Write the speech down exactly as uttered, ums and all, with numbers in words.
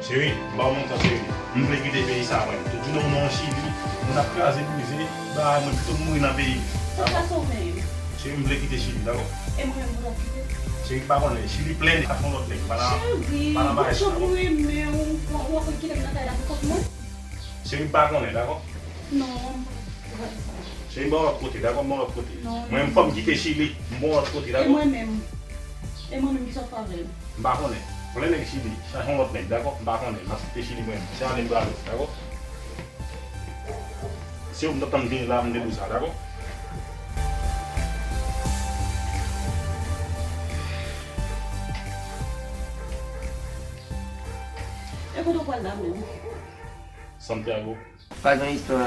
Cheri, m ba w manti, cheri. M vle kite peyi sa, mwen. Tout jounen m nan Chili, moun ap kraze brize, ba mwen pito m mouri nan peyi m. Sa k pase w menm? Cheri, m vle kite Chili, dakò? E mwen menm, pou w ap kite? Cheri, m pa konnen. Chili plen, sa fè yon lòt nèg. Pa nan, cheri, pa nan bagay sa, dakò? Cheri, m renmen w, w ap kite m nan kay la pou kont mwen? Cheri, m pa konnen, dakò? Non, m pa. Cheri, m ba w lòt kote, dakò? M ba w lòt kote. Non, non. Mwen, fò m kite Chili, m ba w lòt kote, dakò? E mwen menm? E mwen menm ki sa w fè avè m? M pa konnen. Pran nèg Chili, chache yon lòt nèg, dakò? M pa konnen. M ap kite Chili mwen menm. Se ale m prale, dakò? Se ou m t ap tann vini la, m te di w sa, dakò? E kote w pral la menm? Santiago. Pa gen istwa.